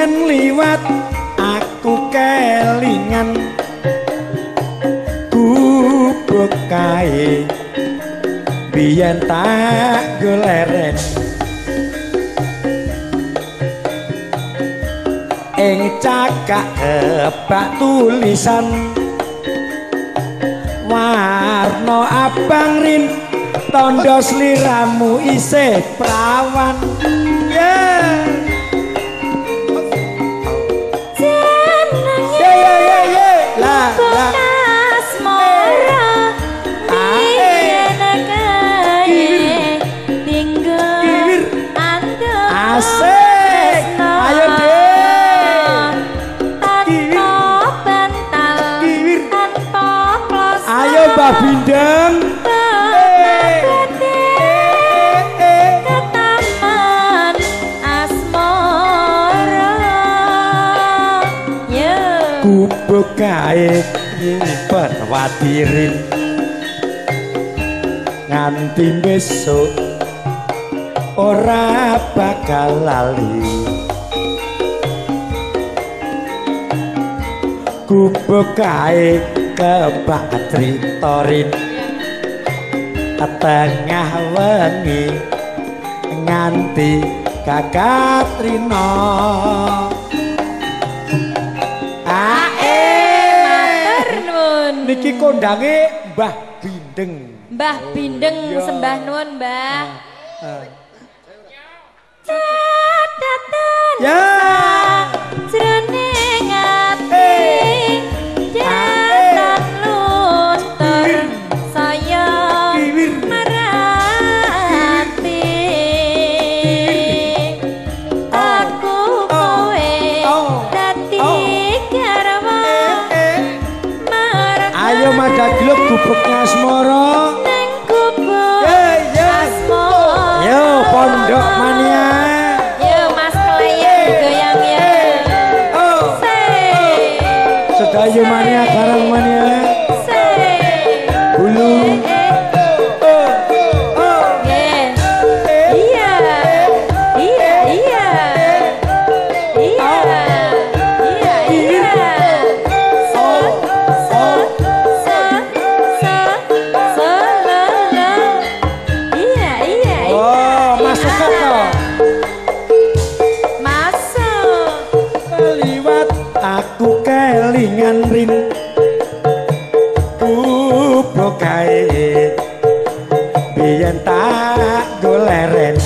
Yen liwat aku kelingan gubuk kae biyen tak goleren ing cakak kebak tulisan warna abang rin tondo sliramu isih prawan. Yeah. Jenenge La la asmara biyen kae dinggo ando asik. Ayo deh tanpa bantal tanpa kloso. Ayo Mbah Bindeng. Ketaman asmara. Yo Gubuk kae nyimpen wadirin nganti besok ora bakal lali. Gubuk kae kebak critorin tengah wengi nganti kakak Trino. Matur nuwun. Niki kondange Mbah Bindeng. Mbah Bindeng sembah nuwun, Mbah. Catatan Ya. jroning ati jatan luntur saya marati. Aku kowe dadi garwa marang Ayo madagluk gubuk asmara. Nang gubuk asmara. Yo pondok mania. Yo Mas Kleyer digoyang ya. Oh. Sedayu mania bareng mania. Bulu. Nggih. Iya. Iya, iya. Iya. Iya, iya. So so so so so la la. Iya, iya, iya. Oh, masuk kok. Masuk. Liwat aku kelingan rin gubuk kae biyen tak goleren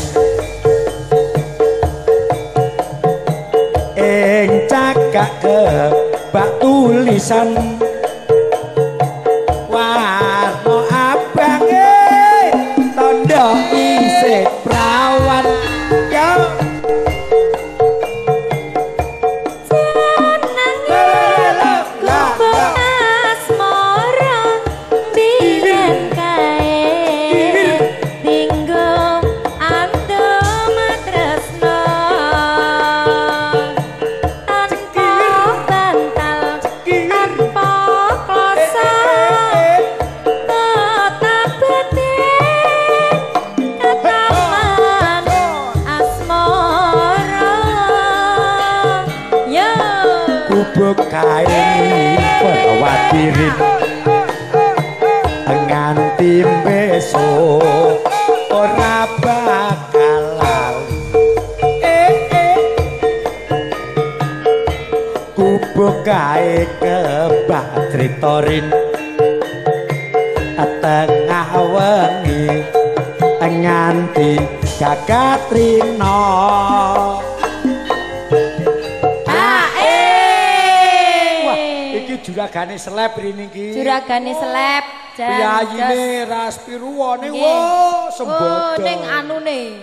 ing cakak kebak tulisan warna abange tondo isih prawan. Ya. Jenenge gubuk asmara biyen kae dinggo ando matresno tanpa bantal tanpa kloso tetap batin ketaman asmara. Yo. Gubuk kae wadirin nganti besok ora bakal lali. Gubuk kae kebak critorin tengah wengi nganti gagat Trino. Ae. Wah, iki juragane seleb rene iki. Juragane seleb. Piyayine Raspiruwane wo sembodo. Oh, ning anune.